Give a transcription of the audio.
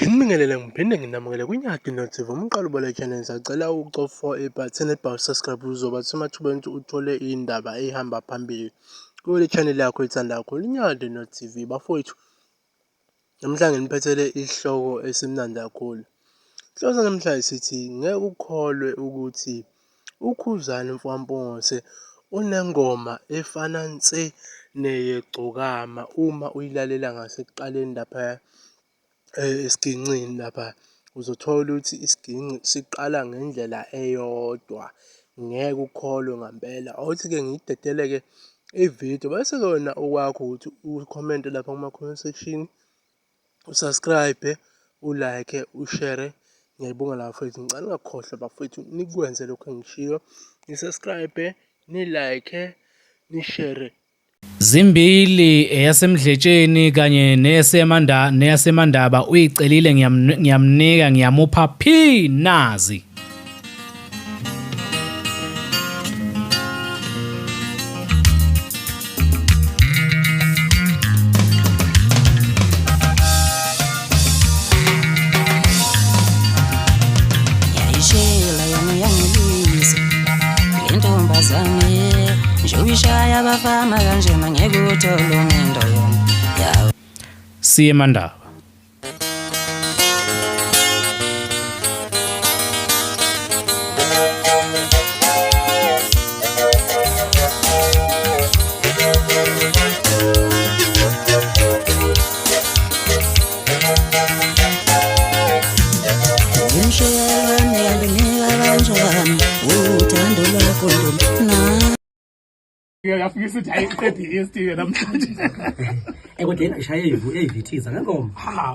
Nginibingelele ngiphinde nginamukele kwiNyadi Notive umqalo bale channel ngisacela ucofa ibhathini elibhalwe subscribe uzoba semathubeni ukuthi uthole indaba ehamba phambili kule channel yakho ethanda kakhulu iNyadi Notive bafowethu. Namhlanje nginiphethele isihloko esimnandi kakhulu. Isihloko sanamhlanje sithi ngeke ukholwe ukuthi uKhuzani mfokaMpungose unengoma efana nse neyeGcokama uma uyilalela ngasekuqaleni laphaya esigincini lapha uzothola ukuthi isiginci siqala ngendlela eyodwa. Ngeke ukholwe ngampela. Awuthi-ke ngiyidedele-ke ividiyo bese-ke wena okwakho ukuthi ukhomente lapha kuma-comment section, u-subscribe, u-like, ushere. Ngiyayibonga bafowethu, ngicela ningakhohlwa bafowethu nikwenze lokhu engikushilo, ni-subscribe, ni-like, nishere. Zimbili eyaseMdletsheni kanye neyaseManda neyaseMandaba uyicelile ngiyamnika ngiyamupha phi nazi. Yayishela yona yangilisa le ntombazane njengoba ishaya abafana kanjena ngeke uthole umendo yona yawo. Siye eMandaba. Yafika isithi hayi qedi i-EST namhlanje. Kodwa yena ishaye eyivithiza ngengoma. Hawu.